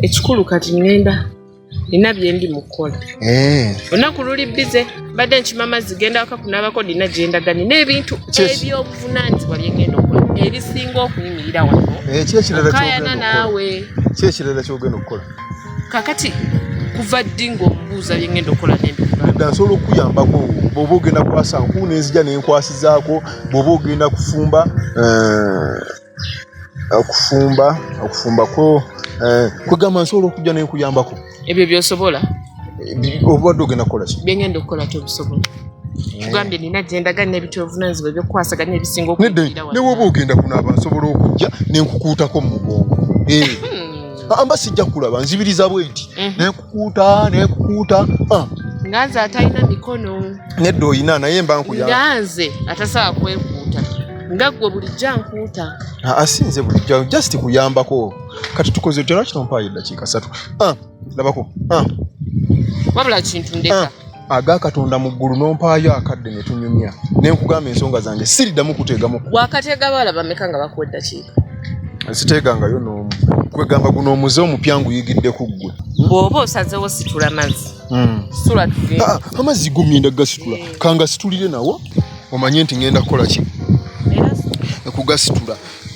Ekikulu kati ŋŋenda nina bye ndi mu kukola. Eh. Olunaku luli bize, mbadde nkima amazzi genda waka kunaabako nina gye ndaga nina ebintu ebyobuvunaanyizibwa bye ŋŋenda okukola ebisinga okuyimirira wano. Eh, ki ekirala Okaayana ky'ogenda okukola? naawe. Ki ekirala ky'ogenda okukola? Kakati kuva ddi ng'ombuuza bye ŋŋenda okukola n'embikugamba? Nedda, nsobola okukuyambako bw'oba ogenda kwasa nku nenzija nenkwasizaako, bw'oba ogenda kufumba eh, okufumba okufumbako eh, kwegamba nsobola okujja nenkuyambako. Ebyo by'osobola? Obadde ogenda kukola ki? Bye ŋŋenda okukola tobisobola. Kugambye nina gye ndaga nina ebintu ebivunaanyizibwa ebyokukwasaganya ebisinga Nedda, okuyimirira wano. ne bw'oba ogenda kunaaba nsobola okujja nenkukuutako mu mugongo. Eh. Ah, mba sijja kukulaba, nzibiriza bwe nti nenkukuuta nenkukuuta. Ah, Nga nze atalina mikono. Nedda, oyina, naye mba nkuyamba. Nga nze atasobola kwekuuta. Nga ggwe bulijjo ankuuta. Ah, si nze bulijjo, just kuyambako. Kati tukoze tutya? Lwaki tompaayo eddakiika 3? Ah, labako. Ah, Wabula kintu ndeka. Ah, aga Katonda mu ggulu n'ompaayo akadde ne tunyumya ne nkugamba ensonga zange, siriddamu kuteegamu. Wakateega bawala bameka nga bakuwa eddakiika? Siteegangayo n'omu. Kwegamba guno omuze omupya nguyigidde ku ggwe. Bw'oba osazeewo situla mazzi. Situla tugende. Ah, amazzi go ŋŋenda kugasitula, kangasitulire nawo omanye nti ŋŋenda kukola ki? Era Kugasitula,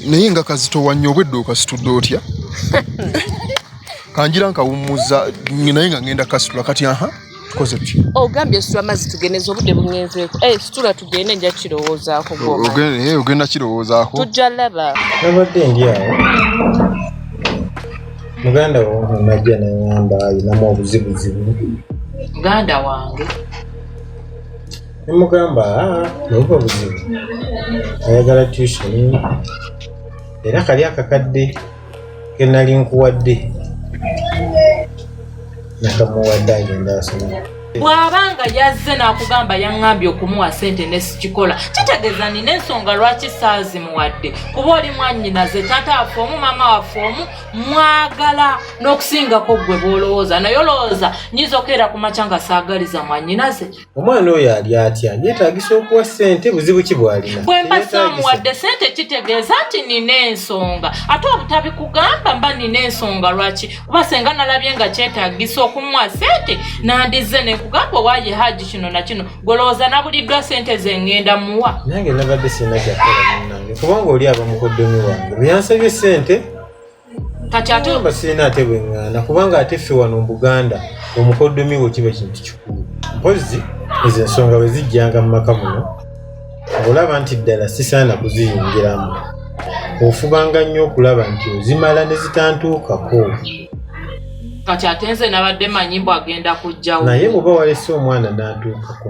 naye nga kazitowa nnyo. Obwedda okasitudde otya? Kangira nkawummuza, naye nga ŋŋenda kasitula kati. Aha, tukoze tutya? Ogambye situla amazzi tugendeze, obudde buŋŋenzeeko. Eh, situla tugende, nja kirowoozaako gw'omanyi. Ogenda kirowoozaako. Tujja laba. Nabadde ndi awo, muganda wange najja naŋŋamba ayinamu obuzibuzibu. Muganda wange? Nemugamba, "Aa, nebuba buzibu, ayagala tuition, era kali akakadde ke nali nkuwadde nakamuwadde agenda asoma." Bw'aba nga yazze n'akugamba yaŋŋambye okumuwa ssente ne sikikola, kitegeeza nina ensonga lwaki saazimuwadde, kuba oli mwannyinaze, taata waffe omu, maama waffe omu, mwagala n'okusingako ggwe bw'olowooza. Naye olowooza nyiza okeera ku makya nga saagaliza mwannyinaze? Omwana oyo ali atya? Yeetagisa okuwa ssente? Buzibu ki bw'alina? Bwe mba Teyeetagisa. saamuwadde ssente, kitegeeza nti nina ensonga. Ate obutabikugamba, mba nina ensonga lwaki, kuba senga nalabye nga kyetaagisa okumuwa ssente, nandizze nekugamba, "Owaaye Haji, kino na kino." Golowooza nabuliddwa ssente ze ŋŋenda muwa? Nange nabadde sirina kyakukola munnange, kubanga oli aba mukoddomi wange. Bwe yansabye ssente, Kati ate amba sirina ate bwe ŋŋaana, kubanga ate ffe wano mu Buganda omukoddomi wo kiba kintu kikulu. Mpozzi ezo ensonga bwe zijjanga mu maka muno, ng'olaba nti ddala sisaana kuziyingiramu, ofubanga nnyo okulaba nti ozimala ne zitantuukako. Kati ate nze nabadde manyi mbu agenda kujjawo. Naye bw'oba walese omwana n'antuukako.